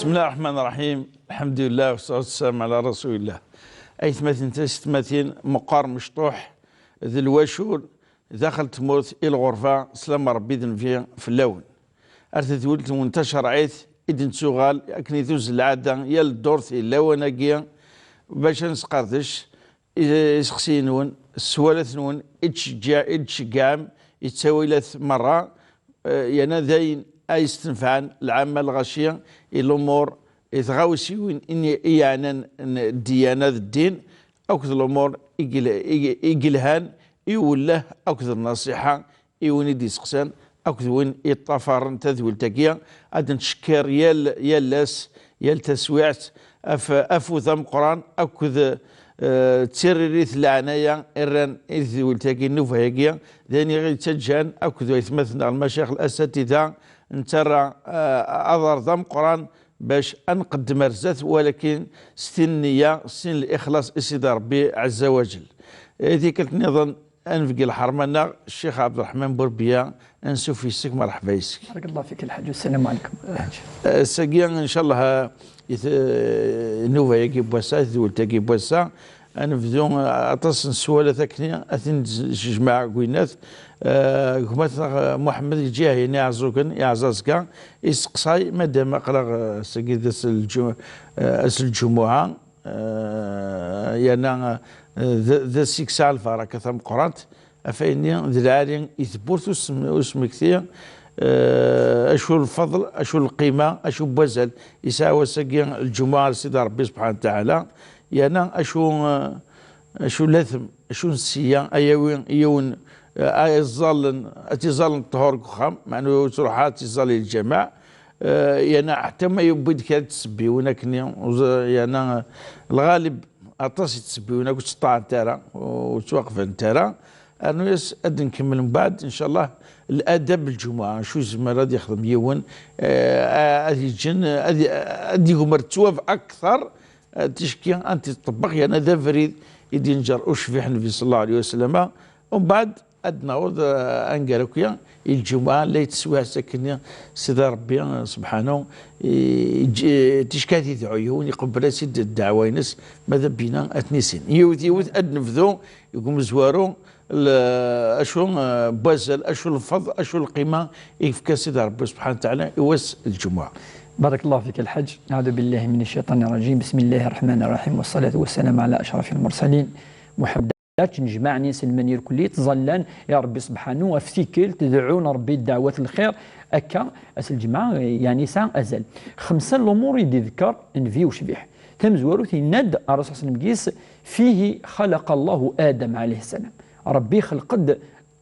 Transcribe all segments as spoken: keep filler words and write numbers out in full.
بسم الله الرحمن الرحيم. الحمد لله والصلاة والسلام على رسول الله. Aytmaten tisetmatin, meqqar mecṭuḥ d lwacul daxel tmurt i lɣerba, slam Ṛebbi d nnbi fell-awen. Ar tedwilt-nwen tacerɛit i d-nettuɣal akken i tuzzel lɛada yal ddurt i lawan-agi, bac ad nesqerdec i-, iseqsiyen-nwen, sswalat-nwen, i d-tceggɛ-, i d-tceggɛem, i ttawilat merra, eh, yerna d ayen ay istenfɛen lɛamma lɣaci i lumuṛ, i tɣawsiwin i n-, i yeɛnan n ddiyana d ddin, akked lumuṛ i yel-, i, i yelhan i uwelleh akked nnasiḥa i win i d-iseqsan akked win i yeṭṭafaren tadwilt-agi. Ad nettcekkir yal, yal ass, yal taswiɛt, af-, afud ameqqran akked, eh, d tiririt n leɛnaya i rran i tedwilt-agi, nnuba-agi, d ayen i ɣ-yettaǧǧan akked waytmaten-nneɣ lmacayix, lasatida, nettarra, eh, aḍar d ameqqran bac ad nqeddem ar zdat, walakin s tin nniya, s tin lixlaṣ i Sidi Ṛebbi ɛezza wa jell. I tikkelt nniḍen, ad nbeggi lḥerma-nneɣ Ccix Ɛebderreḥman Burbiya, ansuf yes-k, merḥba yes-k. بارك الله فيك الحاج، والسلام عليكم الحاج. Ass-agi, ncallah, i t-, nnuba-agi n wass-a, tedwilt-agi n wass-a, ad nebdu, eh, aṭas n sswalat akken ad ten-nejmeɛ deg winnat. Eh, gma-tneɣ, eh, Muḥemmed Lǧiha-yani Iɛeẓẓugen, Iɛeẓẓazga, isteqsay, madam aql-aɣ, eh, ass-agi d ass n lǧu-, eh, ass n lǧumuɛa, eh, yerna, eh, d, d ass i yesɛa lbaraka tameqqrant, ɣef wayen-nni d lɛali i tewwurt usm-, usmekti, eh, acu lfeḍl, acu lqima, acu n wazal yesɛa wass-agi n lǧumuɛa ar Sidi Ṛebbi subḥanahu wa taɛala, yerna acu, eh, acu latem, acu n ssya ay yawi yiwen, eh, ay iẓẓallen, ad tiẓẓallen ṭṭhur deg uxxam, meɛna ur ttruḥ ara ad tiẓẓal i lǧameɛ, eh, yerna ḥetta ma yewwi-d kra n tsebbiwin akken, yerna, eh, lɣalib aṭas i tsebbiwin akk ur ttseṭṭaɛent ara, ur ttwaqbalent ara. Rnu-yas ad nkemmel mbeɛd, ncallah, ladab n lǧumuɛa, acu yezmer ad yexdem yiwen, eh, ad yeǧǧen, ad, ad yegmer ttwab akteṛ, eh, ticki ad t-iṭebbeq, yerna d abrid i d-yenǧer ucbiḥ Nnbi ṣella Llahu ɛalayhi wa sallam. Umbeɛd ad naweḍ, eh, angar akya i lǧumuɛa, la yetteswiɛt akkenni Sidi Ṛebbi, eh, subḥanahu, i-, i-, ticki ad yedɛu yiwen, iqebbel-as-id ddeɛwa-ines, ma d abina ad ten-issin. Yiwet yiwet ad nebdu deg umezwaru, l-, acu, eh, n wazal, acu lfeḍl, acu lqima i yefka Sidi Ṛebbi subḥanahu wa taɛala i wass n lǧumuɛa. بارك الله فيك الحاج. أعوذ بالله من الشيطان الرجيم. بسم الله الرحمن الرحيم. والصلاة والسلام على أشرف المرسلين محمد. Ad tnejmaɛen iselman irkelli, ttẓallan i Ṛebbi subḥanu, ɣef tikkelt, deɛɛun Ṛebbi ddeɛwat n lxir. Akka, ass n lǧemɛa, yeɛni yesɛa azal. Xemsa n lumuṛ i d-iḍekkeṛ nnbi ucbiḥ. Tamezwarut, yenna-d Ṛṛasul ṣella Llahu ɛalayhi wa sallam deg-s: "فيه خلق الله آدم عليه السلام." Ṛebbi ixleq-d,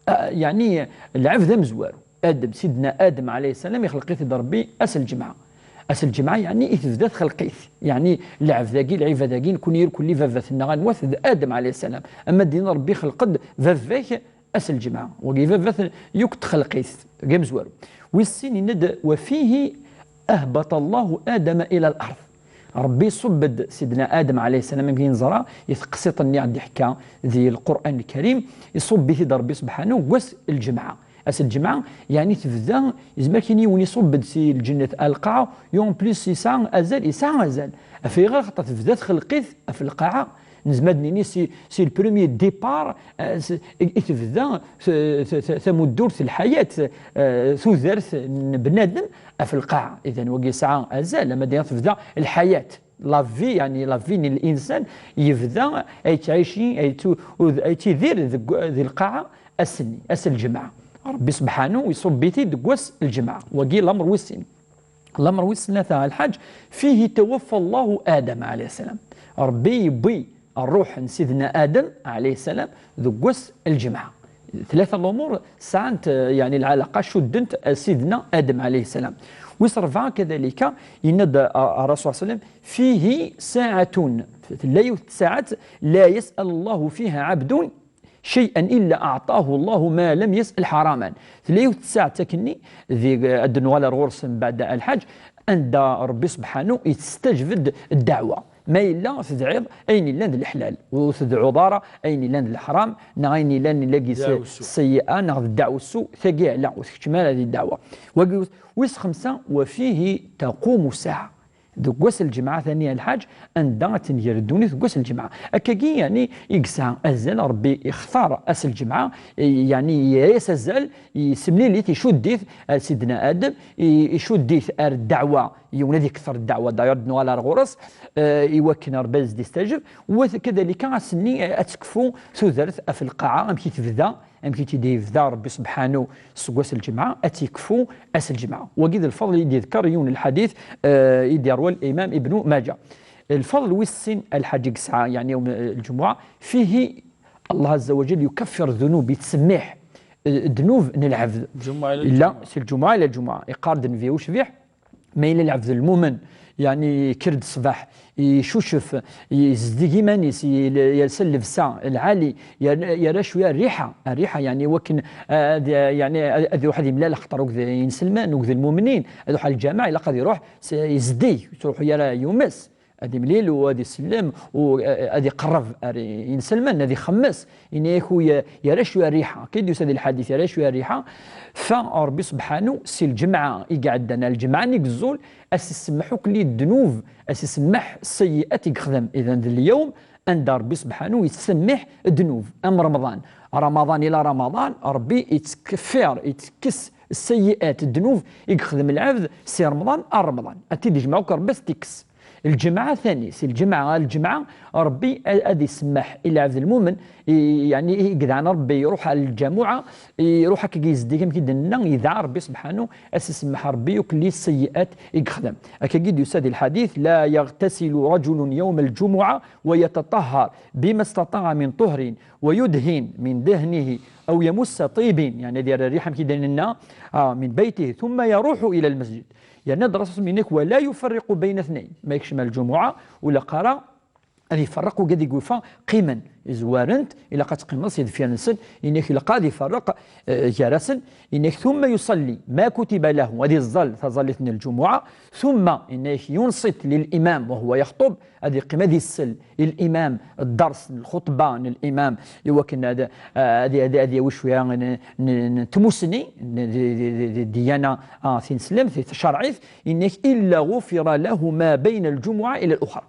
a, yeɛni, lɛebd amezwaru. Adem, Sidna Adem ɛalayhi ssalam, ixleq-it-id Ṛebbi ass n lǧemɛa. Ass n lǧemɛa, yeɛni, i tebda txelq-it. Yeɛni, lɛebd-agi, lɛibad-agi, nekni irkelli baba-tneɣ anwa-t? D Adem ɛalayhi ssalam. Ama d-yenna Ṛebbi ixleq-d baba-k ass n lǧemɛa. Wagi baba-t yakk txelq-it. Deg amezwaru. Wis sin, yenna-d: "وفيه أهبط الله آدم إلى الأرض." Ṛebbi iṣubb-d Sidna Adem ɛalayhi ssalam, amek i neẓra, i teqsiṭ-nni i ɣ-d-iḥka di Lqur'an Lkarim, iṣubb-it-id Ṛebbi subḥanu deg wass n lǧemɛa. Ass n lǧemɛa, yeɛni tebda, yezmer kan yiwen iṣubb-d si lǧennet ar lqaɛa, et en plus yesɛa azal, yesɛa azal. Ɣef ayɣer? Axaṭer tebda txelq-it ɣef lqaɛa. Nezmer ad d-nini si, si le premier départ, eh, s-, i, i tebda t-, t-, t-, tamuddurt n lḥayat, eh, tudert n bnadem ɣef lqaɛa. Idan, wagi yesɛa azal, ama d tebda lḥayat. La vie, yeɛni la vie n linsan, yebda yettɛici, yettu-, yettidir deg, di lqaɛa ass-nni, ass n lǧemɛa. Ṛebbi subḥanu iṣubb-it-id deg wass n lǧemɛa. Wagi lameṛ wis sin. Lameṛ wis tlata, a Lḥaǧ: "فيه توفى الله آدم عليه السلام." Ṛebbi yewwi ṛṛuḥ n Sidna Adem ɛalayhi ssalam deg wass n lǧemɛa. Tlata lumuṛ sɛant, eh, yeɛni lɛalaqa, cuddent, eh, Sidna Adem ɛalayhi ssalam. Wis ṛebɛa, kadalika, yenna-d, eh, Ṛṛasul ṣella Llahu ɛalayhi wa sallam: "فيه ساعة", tella yiwet tsaɛet, "لا يسأل الله فيها عبد شيئا إلا أعطاه الله ما لم يسأل حراما." Tella yiwet tsaɛet akkenni, di, ad d-nuɣal ar ɣur-s mbeɛd, a Lḥaǧ, anda Ṛebbi subḥanu yesteǧbed ddeɛwa. Ma yella tedɛiḍ ayen yellan d leḥlal, ur tedɛuḍ ara ayen yellan d leḥram, neɣ ayen yellan lagi s-, ddeɛwessu, seyyi'a, neɣ d ddeɛwessu, tagi yeɛla, ur tkeččem ara di ddeɛwa. Wagi wis xemsa: "وفيه تقوم الساعة." Deg wass n lǧemɛa tani a lḥaǧ, anda ad tenger ddunit deg wass n lǧemɛa. Akkagi, yeɛni, i yesɛa azal, Ṛebbi ixtar ass n lǧemɛa, yeɛni, yerra-yas azal, yessemlil-it, icudd-it ar Sidna Adem, i-, icudd-it ar ddeɛwa, yiwen ad ikter ddeɛwa, d'ailleurs, ad nuɣal ar ɣur-s, eh, i wakken Ṛebbi ad s-d-istajeb, wa kadalika ass-nni, eh, ad tekfu tudert ɣef lqaɛa, amek i tebda, amek i tt-id-yebda Ṛebbi subḥanu seg wass n lǧemɛa, ad tt-yekfu ass n lǧemɛa. Wagi d lfeḍl i d-yedker yiwen n lḥadit, eh, i d-yerwa Limam Ibnu Maǧa. Lfeḍl wis sin a lḥaǧ i yesɛa, yeɛni yawm, eh, lǧemɛa, fihi Allah azza wa jal yukaffir ddunub, yettsemmiḥ, eh, ddnub n lɛebd. Lǧemɛa ila lǧemɛa. Si lǧemɛa ila lǧemɛa. Iqqar-d Nnbi ucbiḥ, ma yella lɛebd lmumen, yeɛni yekker-d ṣṣbeḥ, icucef, yezdig iman-is, yel-, yelsa llebsa lɛali, yerna, yerra cwiya rriḥa, rriḥa, yeɛni wakken, eh, ad, yeɛni ad, ad iruḥ ad imlal axaṭer akked inselman, akked lmumnin, ad iruḥ ɣer lǧameɛ, ilaq ad iruḥ s-, yezdig, ur yettruḥu ara yumes. Ad imlil u ad isellem u, eh, ad iqerreb ar inselmen, ad ixemmes. Ini-ak u ye-, yerra cwiya rriḥa. Akka i d-yusa di lḥadit, yerra cwiya rriḥa. Fa Ṛebbi subḥanu, si lǧemɛa i iɛeddan ar lǧemɛa-nni i yeẓẓul, ad s-isemmeḥ akk li ddnub, ad s-isemmeḥ sseyyi'at i yexdem. Idan d lyawm anda Ṛebbi subḥanu yettsemmiḥ ddnub. Am Remḍan. Remḍan ila Remḍan, Ṛebbi yettkeffir, yettekkes sseyyi'at, ddnub i yexdem lɛebd si Remḍan ar Remḍan. Ad t-id-ijmeɛ akk Ṛebbi ad s-t-ikkes. Lǧemɛa tani, si lǧemɛa ɣer lǧemɛa, Ṛebbi a-, ad isemmeḥ i lɛebd lmumen, i, yeɛni i yedɛan Ṛebbi, iruḥ ɣer lǧamuɛa, iruḥ akka yezdig, amek i d-nenna, yedɛa Ṛebbi subḥanu, ad s-isemmeḥ Ṛebbi akk li sseyyi'at i yexdem. Akkagi d-yusa di lḥadit, لا يغتسل رجل يوم الجمعة ويتطهر بما استطاع من طهر ويدهن من دهنه أو يمس طيب، yeɛni ad yerr rriḥa, amek i d-nenna, ah, من بيته ثم يروح إلى المسجد. Yerna-d Rasul, ini-ak, ولا يفرق بين اثنين. Ma yekcem ar lǧumuɛa, ur ilaq ara ad iferreq, ugad i yufa qqimen, zwaren-t, ilaq ad teqqimeḍ si deffir-nsen, ini-ak, ilaq ad iferreq, eh, gar-asen, ini-ak, ثم يصلي ما كتب له, ad iẓẓal taẓallit n lǧumuɛa, ثم, ini-ak, ينصت للإمام وهو يخطب, ad iqqim ad isel i limam dders n lxuṭba n limam, i wakken ad, ad, ad, ad yawi cwiya n, n, n tmussni, n, di, di, di, di ddiyana, ah, tineslemt, di tcerɛit, ini-ak, إلا غفر له ما بين الجمعة إلى الأخرى.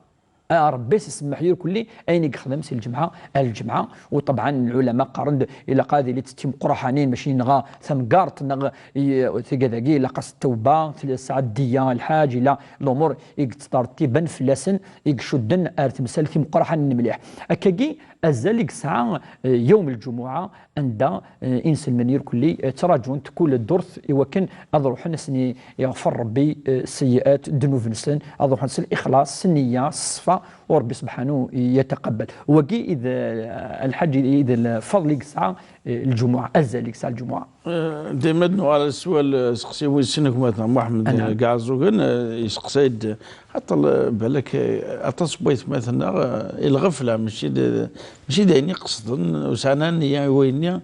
Ah, Ṛebbi s isemmeḥ irkelli ayen i yexdem si lǧemɛa ar lǧemɛa. U ṭebɛan lɛulama qqaren-d ilaq ad ilint d timeqqraḥanin, mačči neɣ tamgerḍt neɣ i, tigad-agi, ilaq-as ttawba, tesɛa ddiyya, lḥaǧ, ila lumuṛ i yettṛettiben fell-asen, i icudden ar temsal timeqqraḥanin mliḥ. Akkagi, azal i yesɛa, eh, yawm lǧumuɛa, anda, eh, inselmen irkelli, eh, ttraǧun-t kul ddurt i wakken ad ruḥen ad sen-iɣfer Ṛebbi, eh, sseyyi'at, ddnub-nsen, ad ruḥen s lixlaṣ, s nniya, s ṣṣfa, u Ṛebbi subḥanu yataqabbal. Wagi i d, eh, lḥaǧ, i d lfeḍl i yesɛa, eh, lǧumuɛa, azal i yesɛa lǧumuɛa. Eh, dima ad nuɣal ar sswal, eh, seqsi wis sin, gma-tneɣ Muḥemmed, eh, Gaɛzugen, eh, yesteqsay-d, xaṭer, eh, balak, eh, aṭas n waytmaten-nneɣ, eh, i lɣefla, mačči d, mačči d ayen i qesden, ur sɛan ara nniya i wayenni.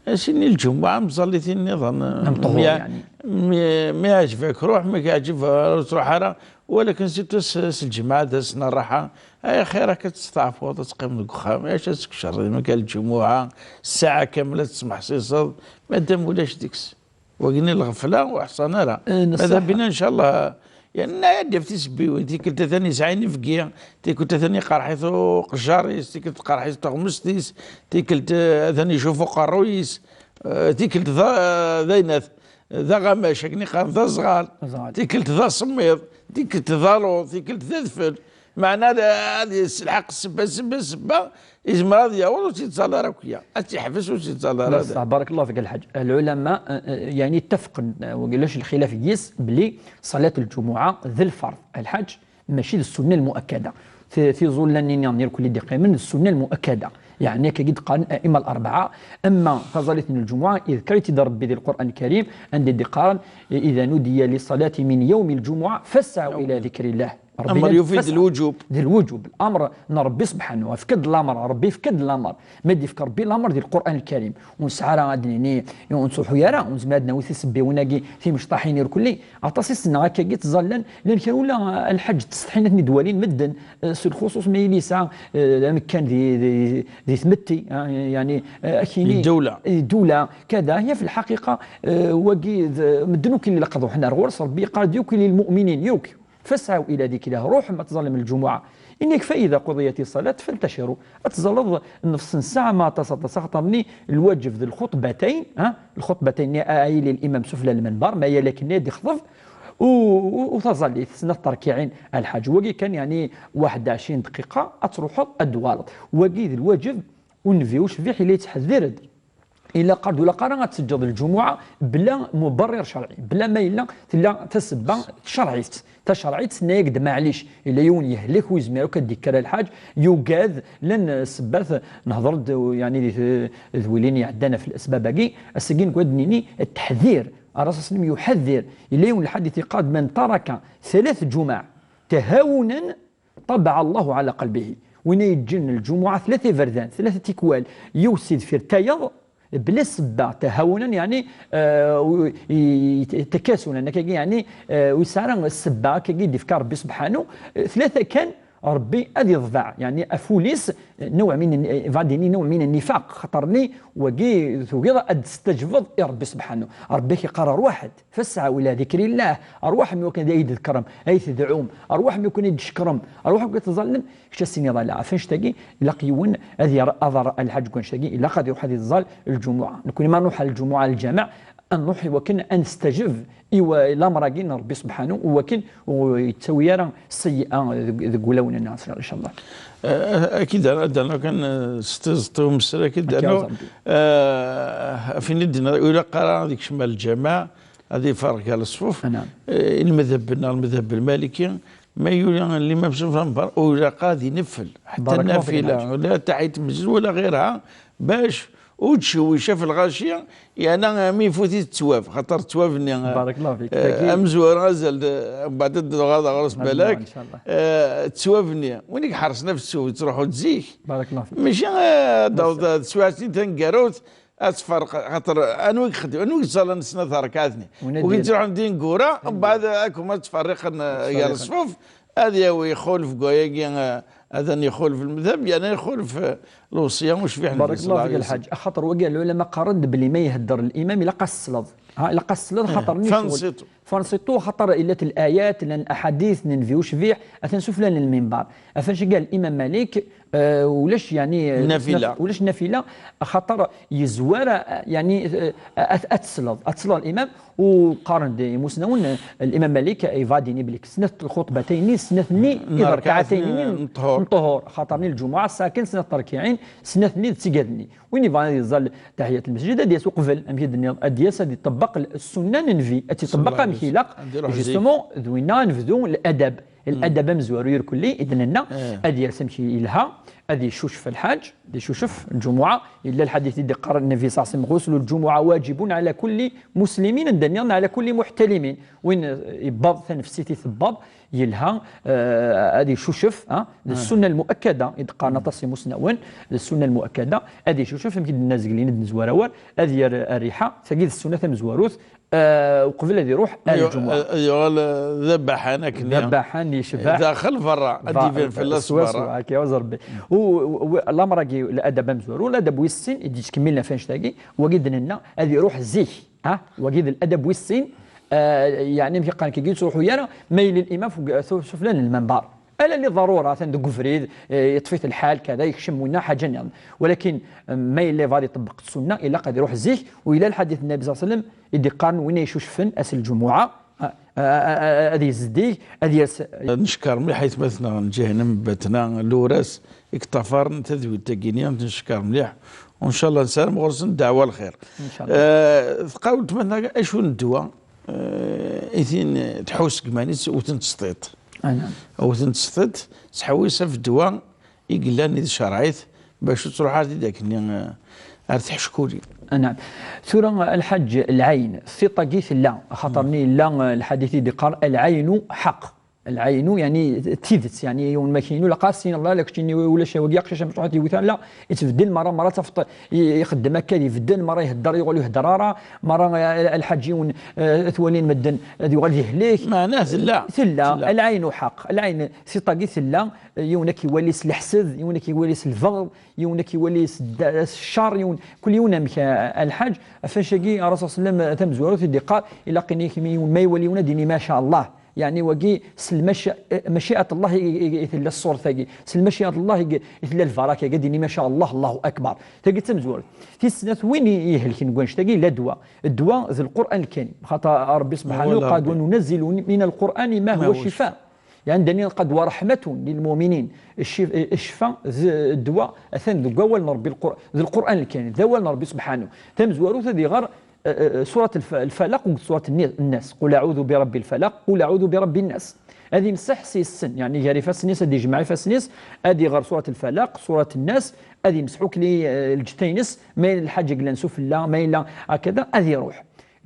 Ass-nni lǧumuɛa, mẓallit-in nniḍen, eh, mi, mi, mi yeɛǧeb-ak ruḥ, mi k-yeɛǧeb ur truḥ ara, walakin surtout s, s lǧemɛa d ass n rraḥa. Ay axir akka ad testeɛfuḍ, ad teqqimeḍ deg uxxam, acu ad teččeḍ, dima kan lǧumuɛa, ssaɛa kamel ad tesmeḥsiseḍ, madam ulac deg-s. Wagi n lɣefla ur ḥṣan ara. Eh, ma d ṣṣeḥ. Bina, ncallah, yani, ad d-yaf tisebbiwin, tikkelt atan yesɛa inebgi, tikkelt atan iqerḥ-it uqejjar-is, tikkelt tqerḥ-it tuɣmest-is, tikkelt, eh, atan icuf uqerruy-is, eh, tikkelt d a-, d aynat, d aɣamac, akken i qqaren, d aẓɣal, aẓɣal, tikkelt d asemmiḍ, tikkelt d aluḍ, tikkelt d adfel. Meɛna ad, ad yesselḥaq ssebba, ssebba, ssebba, yezmer ad yaweḍ ur tt-yettẓalla ara akk-ya. Ad tt-yeḥbes ur tt-yettẓalla ara. Ṣṣeḥ, barakallahu fik a lḥaǧ. Lɛulama, eh, eh, yani, ttafqen, eh, ulac lxilaf deg-s, belli ṣalat lǧumuɛa d lferḍ. A lḥaǧ, mačči d ssunna lmuakkada. Ti-, tiẓulla-nni nniḍen irkelli d-iqqimen d ssunna lmuakkada. Yeɛni, akkagi d-qqaren a'imma l-arbaɛa. Amma taẓallit n lǧumuɛa, idker-itt-id Ṛebbi di Lqur'an Lkarim, anda i d-iqqaren, إذا نودي للصلاة من يوم الجمعة فاسعوا إلى ذكر الله. Ṛebbi amer yufi-d d lwuǧub. D lwuǧub. Lamer n Ṛebbi subḥanu, efk-d lamer, Ṛebbi yefka-d lamer. Ma d-yefka Ṛebbi lamer di Lqur'an Lkarim, ur nesɛi ara ad d-nini, ur nettruḥu ara, ur nezmir ad nawi tisebbiwin-agi timecṭaḥin irkelli. Aṭas i ssneɣ akkagi ttẓallan, llan kra ula, a lḥaǧ ttsetḥin ad ten-id-walin medden, eh, s lxuṣuṣ ma yili yesɛa, eh, amekkan di, di, di tmetti, ah, yani, eh, akini, di ddewla. Di ddewla, kada, هي في الحقيقة, eh, wagi, d, medden akk ilaq ad ruḥen ar ɣur-s, Ṛebbi yeqqar-d yakk i lmuminin, yakk. فاسعوا إلى ذكر الله، روح ما تظلم الجمعة. إنك فإذا قضيت الصلاة فانتشروا. Ad teẓẓleḍ nnefṣ n ssaɛa ma aṭas aṭas, axaṭer-nni lwaǧeb d lxuṭbatayn, ha? Lxuṭbatayn-nni a, a yili limam sufla lmenbar, ma yal akken ad yexḍeb, u, u, u taẓallit, snat terkiɛin a lḥaǧ. Wagi kan, yeɛni, waḥed ɛecrin dqiqa, ad truḥeḍ, ad d-tuɣaleḍ. Wagi d lwaǧeb, u nnbi ucbiḥ yella yettḥeddir-d. Ilaq ur ilaq ara ad teǧǧeḍ lǧumuɛa bla muberrir cerɛi, bla ma yella tella tasebba tcerɛit. Tacerɛit tenna-yak-d, maɛlic, illa yiwen yehlek ur yezmir akk ad d-ikker a lḥaǧ, yugad, llan ssebbat, nehder-d, yeɛni, di t-, d wilin iɛeddan ɣef lesbab-agi, ass-agi nekk ad d-nini, teḥdir, Rasul sallam yuḥaddir, illa yiwen lḥadit iqal-d, من ترك ثلاث جمع تهاونا طبع الله على قلبه. Win yeǧǧen lǧumuɛa tlata iberdan, tlata tikwal, yiwet si deffir tayeḍ, bla sebba, tahawunan, yeɛni, eh, u-, i-, i-, takasunan, akkagi, yeɛni, eh, ur yesɛi ara sebba, akkagi d-ifka Rebbi subḥanu, eh, tlata kan, Rebbi ad iḍbeɛ, yeɛni, aful-is, eh, نوع من, eh, ad d-ini نوع من النفاق, xaṭer-nni wagi tugiḍ ad d-testajbeḍ i Rebbi subḥanu. Rebbi ak-iqqar: "Ṛwaḥ-d, فاسعوا إلى ذكر الله." Ṛwaḥem iwakken ad iyi-d-tḍekkrem, ad iyi-tedɛum, ṛwaḥem iwakken ad iyi-d-tcekrem, ṛwaḥem iwakken ad teẓẓallem. Kečč ad s-tiniḍ ala. Ɣef annect-agi, ilaq yiwen ad yerr aḍar a lḥaǧ deg wannect-agi, ilaq ad iruḥ ad iẓẓal lǧumuɛa. Nekni ma nruḥ ɣer lǧumuɛa, ɣer lǧameɛ, ad nruḥ iwakken ad nestajeb i wa-, i lamer-agi n Rebbi subḥanu, iwakken ur yettawi ara sseyyi'a deg, deg wulawen-nneɣ, inchallah. Eh, akid ara, ad d-rnuɣ kan, eh, s tiẓeṭ umesser, akid ad d-rnuɣ, eh, ɣef ayen i d-tenniḍ, ur ilaq ara ad ikcem ɣer lǧameɛ, ad ifarq gar leṣfuf. Eh, lmedheb-nneɣ, lmedheb lmaliki, ma yuli limam s ufambar, ur ilaq ad ineffel. Ḥetta nafila, wala taḥiyat n lmesjid, wala ɣir-ha, bac ur tcewwic ɣef lɣaci, yerna mi ifut-it ttwab, xaṭer ttwab-nni, eh, amezwaru azal d, mbeɛd ad d-tuɣaleḍ ɣer-s balak, eh, ttwab-nni. Win i iḥerṣen ɣef ttwab, yettruḥu-d zik. Mačči, eh, ad d-taweḍ teswiɛt-nni taneggarut, ad tferreq, xaṭer anwa i ixeddem, anwa i yettẓallan snat rrekɛat-nni? Win i yettruḥun d ineggura, mbeɛd akk ma ttferriqen, eh, gar ṣṣfuf, ad yawi ixulef deg wayagi, eh, ad n-ixulef lmedheb, yerna ixulef, eh, lewṣiyya ucbiḥ n Nnbi صلى الله عليه وسلم. Barakallahu fik a lḥaǧ. Axaṭer wagi, lɛulama qqaren-d belli ma ihedder limam, ilaq ad tesleḍ. Ha, ilaq ad tesleḍ, xaṭer-nni ccɣel. Fanṣitu. Fanṣitu, xaṭer illat l-ayat, llan aḥadit n Nnbi ucbiḥ, atan sufella n lminbar. Ɣef annect-agi, Limam Malik, eh, ulac, yeɛni, eh, ulac nafila, xaṭer yezwar, eh, yeɛni, eh, ad, ad tesleḍ, ad tesleḍ limam, u qqaren-d imusnawen, eh, Limam Malik, eh, yebɣa ad d-yini belli snat lxuṭbatayn-nni, snat-nni, n ḍerkaɛatayn-nni n ṭṭhur. N ṭṭhur, xaṭer-nni lǧumuɛa tesɛa kan snat terkiɛin, snat-nni d tigad-nni. Win yebɣan ad yeẓẓal taḥiyat lmesjid, ad d-yas uqbel, amek i d-tenniḍ, ad d-yas ad iṭebbeq l-, ssunna n Nnbi, ad tt-iṭebbeq amek ilaq. Justement, d winna ad nebdu ladab. Ladab amezwaru irkelli, i d-nenna, ad yers amek yelha, ad icucef lḥaǧ, ad icucef lǧumuɛa. Yella lḥadit i d-iqqar Nnbi صلى الله عليه وسلم: "غسل الجمعة واجب على كل مسلم", anda nniḍen على كل محتلم. Win, eh, yebbaḍ, tanefsit i tebbaḍ, yelha, eh, ad icucef, ha? D ssunna lmuakkada, i d-qqaren aṭas imusnawen, d ssunna lmuakkada, ad icucef, amek i d-nenna zgelin, ad nezwar awal, ad yerr rriḥa, tagi d ssunna tamezwarut, eh, uqbel ad iruḥ ar lǧumuɛa. Ad yuɣal, eh, d abaḥan akken. D abaḥan yecbeḥ. Daxel berra, ad d-iban fell-as berra. Swaswa, akka, yaɛuz Rebbi. U, u, u, lamer-agi, ladab amezwaru, ladab wis sin, i d-yettkemmilen ɣef annect-agi, wagi d-nenna, ad iruḥ zik. Ha? Wagi d ladab wis sin, eh, yeɛni amek i qqaren kagi, ur yettruḥu ara, ma yili limam fuk, su-, sufella n lminbar. Ala li ḍarura, atan deg ubrid, eh, yeṭṭef-it lḥal, kada, yekcem winna, ḥaǧa nniḍen. Walakin, eh, ma yella yebɣa ad iṭebbeq ssunna, ilaq ad iruḥ zik, u yella lḥadit n Nnbi صلى الله عليه وسلم i d-iqqaren win ay icucfen ass n lǧumuɛa, a, a, a, a, ad yezdig, ad yers. Neckeṛ mliḥ aytmaten-nneɣ n Ǧahennam, batna, Luras, i yeṭṭafaren tadwilt-agi-nni, neckeṛ mliḥ. U ncallah nessaram ɣur-sen ddeɛwa lxir. Ncallah. Eh, tqawel tmatna acu n ddwa, eh, i tin tḥus deg iman-is, wten tesṭiṭ. Wten tesṭiṭ, tḥewwes ɣef ddwa i yellan i tcerɛit bac ur truḥ ara tidak-nni, eh, ar tḥeckulin. Anɛam. Tura, a lḥaǧ, lɛayn, tiṭ-agi tella, axaṭer-nni yella, eh, lḥadit i d-iqqar: "Lɛaynu ḥeqq." Lɛaynu, yeɛni d tidet, yeɛni yiwen makinu, ilaq ad s-tiniḍ: "La, la, keččini ulac, wagi aqcic amecṭuḥ ad t-yewwet ara." La, yettbeddil merra, merra tafeḍ i-, ixeddem akka, ad ibeddel, merra ihedder, yuɣal ur ihedder ara, merra, eh, a lḥaǧ, yiwen, eh, ad t-walin medden, ad yuɣal d ihlek. Meɛna tella. Tella. Tella. Lɛaynu ḥeqq. Lɛayn, tiṭ-agi tella, yiwen ad k-iwali s leḥsed, yiwen ad k-iwali s lbeɣd, yiwen ad k-iwali s dda-, s ccer, yiwen, kul yiwen amek, a, a lḥaǧ. Ɣef wannect-agi, Rasul صلى الله عليه وسلم tamezwarut i d-iqqar, ilaq ini kmi yiwen ma iwali yiwen ad d-ini: "Ma sha Allah." Yeɛni wagi s lmaci-, maciɛat Allah i, i, i tella ṣṣuṛt-agi, s lmaciɛat Allah i, i tella lbaraka-agi, ad d-nini maca Allah, Allahu Akbar. Tagi d tamezwarut. Tis snat, win i ihelken deg wannect-agi, yella ddwa. Ddwa d Lqur'an Lkarim. Xaṭer Ṛebbi subḥanahu wa taɛala قال: "وننزل من القرآن ما هو شفاء." Yeɛni, d-nini قال: "ورحمة للمؤمنين." Ccif-, ccfa d ddwa atan deg wawal n Ṛebbi, Lqur-, d Lqur'an Lkarim, d awal n Ṛebbi subḥanahu. Tamezwarut, ad iɣer, eh, eh, surat Lf-, Lfalaq akked surat Nni-, Nnas. قل أعوذ برب الفلق، قل أعوذ برب الناس. Ad imseḥ s yes-sen, yeɛni gar ifassen-is, ad ijmeɛ ifassen-is, ad iɣer surat Lfalaq, surat Nnas, ad imseḥ akk li, eh, lǧetta-ines, ma yella lḥaǧa yellan sufella, ma yella hakada, ad iruḥ.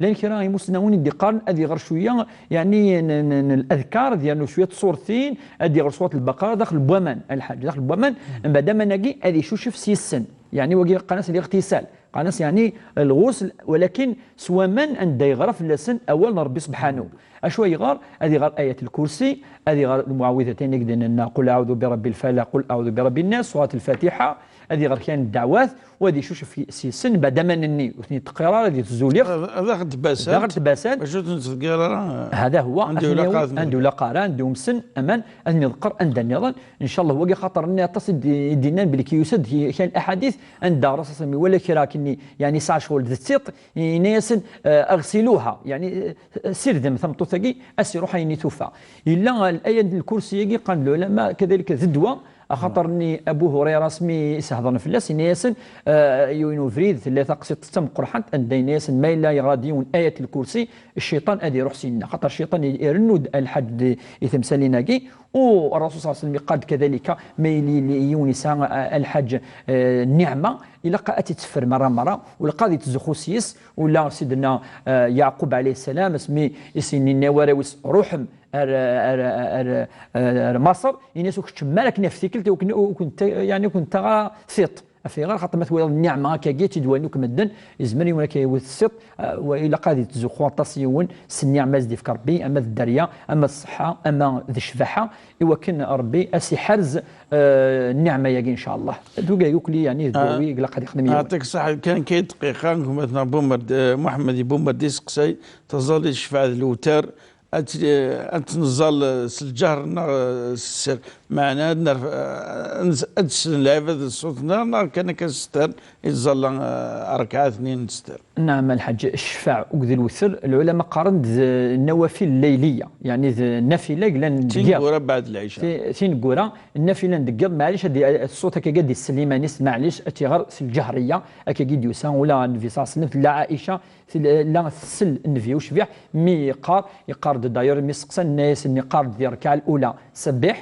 Llan kra imusnawen i d-iqqaren ad iɣer cwiya, yeɛni n, n, n, n ladkar, ad yernu cwiya n tṣurtin, ad iɣer surat Lbaqara daxel n waman, a lḥaǧ, daxel n waman, mbeɛd aman-agi ad icucef s yes-sen. Yeɛni wagi qqaren-as liɣtisal, qqaren-as yeɛni lɣusl, walakin s waman anda yeɣra fell-asen awal n Ṛebbi subḥanahu. Acu ay yeɣer? Ad iɣer Ayat Lkursi, ad iɣer lmuɛawidatayn i d-nenna, قل أعوذ برب الفلق، قل أعوذ برب الناس، surat Lfatiḥa, ad iɣer kra n ddeɛwat, u ad icucef s yes-sen, mbeɛd aman-nni ur ten-yeṭṭeqqir ara, ad itezzu liɣ. Ad aɣ-d-basant. Ad aɣ-d-basant. Maca ur ten-ttḍeggir ara. هذا هو. Anda ur ilaq ara ad ten-, anda ur ilaq ara, anda umsen, aman, ad ten-iḍeqqer anda nniḍen. Ncallah, wagi xaṭer-nni aṭas i d-, i d-innan belli yusa-d ki-, kra n laḥadit anda Ṛṛasul صلى الله عليه وسلم iwala kra akkenni, yeɛni yesɛa ccɣel d tsiṭ, yenna-yasen, eh, "أغسلوها", yeɛni, eh, sirdem tameṭṭut-agi, ad s-iruḥ ayen i tufa. Yella l-, aya n lkursi-agi, qqaren-d lɛulama, kadalik d ddwa, axaṭer-nni Abu Hurayra asmi i s-hedren fell-as, yenna-yasen, eh, yiwen ubrid, tella taqsiṭ d tameqqrḥant, anda yenna-yasen ma yella yeɣra-d yiwen Ayat Lkursi, cciṭan ad iruḥ syenna. Xaṭer cciṭan i-, irennu-d a lḥaǧ d-, i temsalin-agi, u Ṛṛasul صلى الله عليه وسلم yeqqar-d kadalika, ma yili, yili yiwen yesɛa, eh, a lḥaǧ, eh, nniɛma, ilaq ad tt-itteffer merra merra, u ilaq ad ittzuxxu s yes, ula Sidna, eh, Yeɛqub ɛalayhi ssalam, asmi i s-yenna i warraw-is, "Ruḥem ar, ar, ar, ar, ar Maṣer, ini-as ur keččmem ara akken ɣef tikkelt, ur ken-, ur kent-, yeɛni ur kent-aɣ ara tiṭ." Af ayɣer? Xaṭer ma twalaḍ nniɛma akkagi, tt-id-walin akk medden, izmer yiwen akka yewwet ssiṭ, eh, wa ilaq ad ittzuxxu aṭas yiwen s nniɛma i s-d-ifka Ṛebbi, ama d dderya, ama d ṣṣeḥḥa, ama d ccbaḥa, i wakken Ṛebbi a s-iḥerz, eh, nniɛma-yagi, ncallah. D wigagi akk li, yeɛni, d ddawi, ilaq ad ixdem yiwen. Yeɛṭik ṣṣeḥḥa, kan kay dqiqa, gma-tneɣ Bumerd-, eh, Muḥemmed i Bumerd iseqsay, taẓallit ccfaɛ d lewtar, ad t-, ad tt-neẓẓal, eh, s lǧehṛ neɣ, eh, s ssir? Meɛna ad nerf-, eh, ad s-, ad d-slen lɛibad d ṣṣut-nneɣ, neɣ kan akka s sstar i tẓalla, eh, ṛekɛa tnin s sstar? Naɛam, a lḥaǧ, ccfaɛ akked lewter, lɛulama qqaren-d d nnawafil llayliya, yeɛni d nnafila yellan deg yiḍ. Tineggura beɛd lɛica. Ti-, tineggura, nnafila n deg yiḍ, maɛlic ad d-, ṣṣut akkagi ad d-isell iman-is, maɛlic ad tt-iɣer s lǧehriya, akkagi i d-yusa ula Nnbi ṣalla Llahu ɛalayhi wa sallam, tella Ɛica, tella tessel Nnbi ucbiḥ, mi yeqqar, yeqqar-d d'ailleurs, mi seqsan, nna-yasen, yeqqar-d di rrekɛa lula, Sebbiḥ,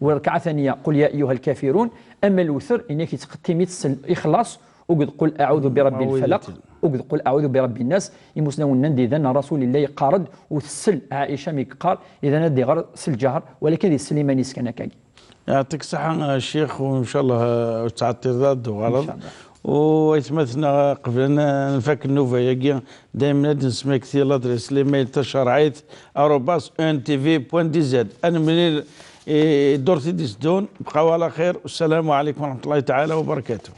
u rrekɛa ثانية, قل يا أيها الكافرون, ama lewter, inek yettqettim-itt s Ixlaṣ, akked قل أعوذ برب الفلق, akked قل أعوذ برب الناس, imusnawen nnan-d, idan, Rasul yella yeqqar-d, u tessel Ɛica mi yeqqar, idan ad d-iɣer s lǧehṛ, walakin ad isell iman-is kan akkagi. Yeɛṭik ṣṣeḥḥa, a ccix, u ncallah, eh, ur tettɛeṭṭileḍ ara ad d-tuɣaleḍ. Ncallah. U aytmaten-nneɣ, qbel ad n-, nfak nnuba-yagi, daymen ad d-nesmekti ladres l'email tacerɛit arobas E N T V point D Z. Ad nemlil i ddurt i d-iteddun. Bqaw ɛla xir. Wassalamu ɛalaykum wa raḥmatullahi taɛala wa barakatuh.